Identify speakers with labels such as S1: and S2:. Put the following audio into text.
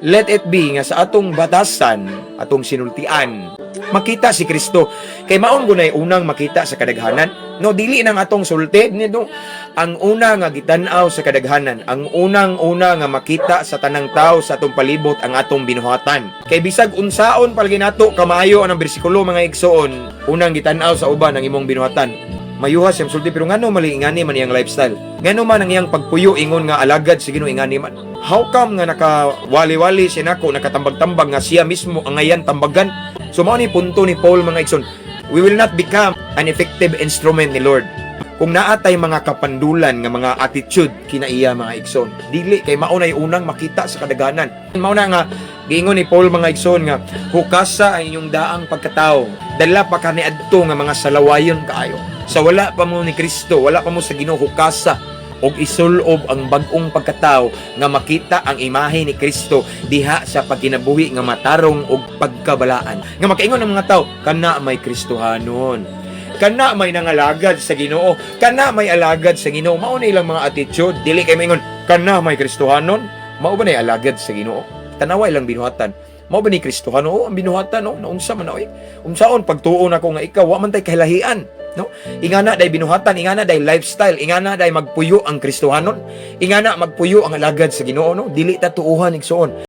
S1: Let it be nga sa atong batasan, atong sinultian, makita si Kristo. Kay mao gunay unang makita sa kadaghanan. No, dili nang atong sulti nito. Ang una nga gitan-aw sa kadaghanan, ang unang una nga makita sa tanang tao sa atong palibot, ang atong binuhatan. Kay bisag unsaon palagi nato kamayo ang bersikulo, mga igsoon, unang gitan-aw sa uban ang imong binuhatan. Mayuha siyang sulti, pero ngano mali ingani man iyang lifestyle? Ngano man ang iyang pagpuyo ingon nga alagad sa Ginoo, ingani man? How come nga nakawali-wali siya nako, nakatambag-tambag nga siya mismo ang ngayan tambagan? So mao ni punto ni Paul, mga igsoon. We will not become an effective instrument ni Lord kung naa tay mga kapandulan nga mga attitude kinaiya, mga igsoon. Dili kay mao nay unang makita sa kadaghanan. Mao na nga giingon ni Paul, mga igsoon, nga hukasa ang inyong daang pagkatao. Dala pa kaniadto nga mga salawayon kaayo. Sa wala pa mo ni Kristo, wala pa mo sa Ginoo, hukasa og isulob ang bag-ong pagkatao nga makita ang imahe ni Kristo diha sa pagkinabuhi nga matarong og pagkabalaan. Nga makaingon ang mga tao, "Kana may Kristohanon. Kana may nangalagad sa Ginoo. Kana may alagad sa Ginoo." Mao na ilang mga attitude. Dili kay maingon, "Kana may Kristohanon." Mao ba na alagad sa Ginoo? Tanawa ilang binuhatan. Mao ba ni Kristohano? Oo, ang binuhatan, no? Naunsa man na, oy. Unsaon pagtuo nako nga ikaw, wa man tay kahilahian. No? Ingana day binuhatan, ingana day lifestyle, ingana day magpuyo ang Kristohanon, ingana magpuyo ang alagad sa Ginoo, no? Dili ta tuuhan, igsoon.